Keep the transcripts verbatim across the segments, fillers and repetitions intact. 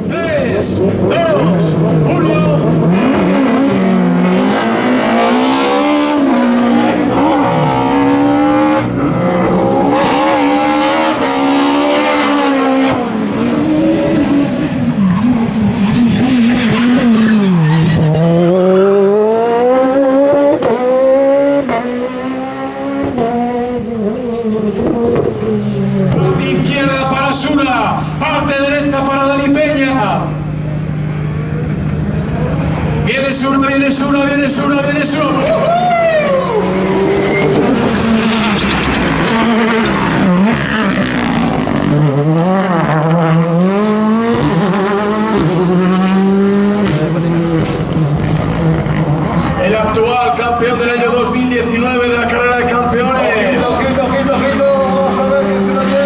Tres, dos, uno. Parte izquierda para Sura, parte derecha para Dani Peña. Viene Sura, viene Sura, viene Sura, viene Sura. ¡Uhú! El actual campeón del año dos mil diecinueve de la carrera de campeones. Ojito, ojito, ojito, ojito. Vamos a ver quién se lo lleva.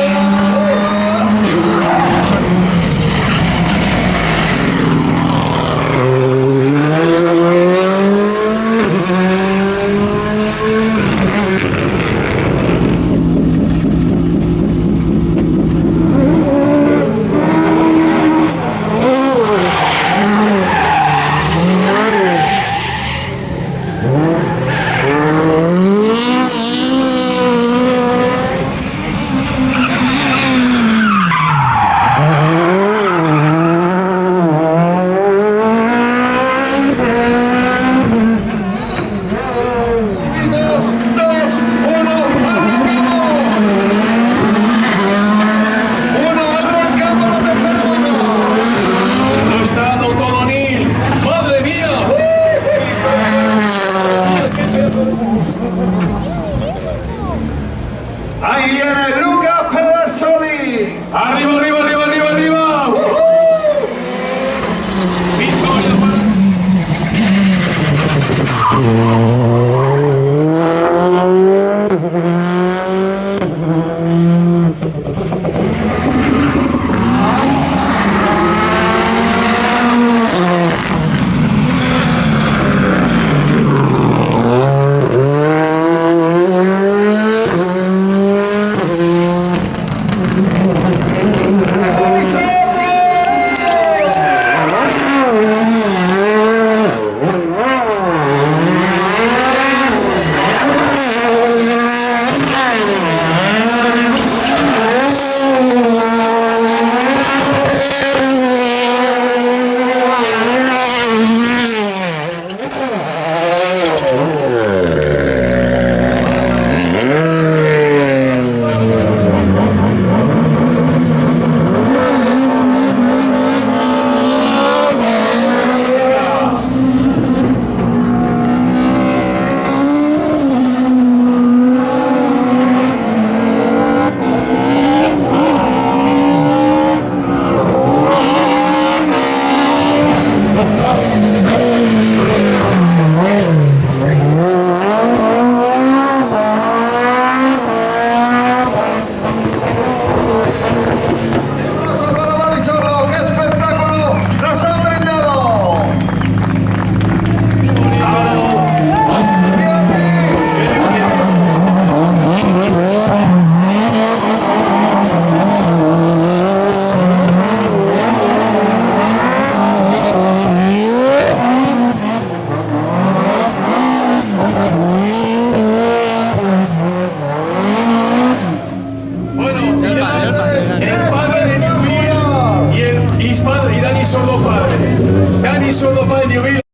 Dos, dos, uno, arrancamos. Uno, arrancamos la tercera ronda. Lo está dando todo Neil. Madre mía. Ahí viene Luca Pedersoli. Arriba, arriba, arriba, arriba, arriba. ¡Uhú! Victoria para Un aplauso para Dani Sordo, ¡qué espectáculo nos han brindado! Bueno, y el, el padre de Newville y el, y padre, y Dani Sordo padre. Dani Sordo padre de Newville.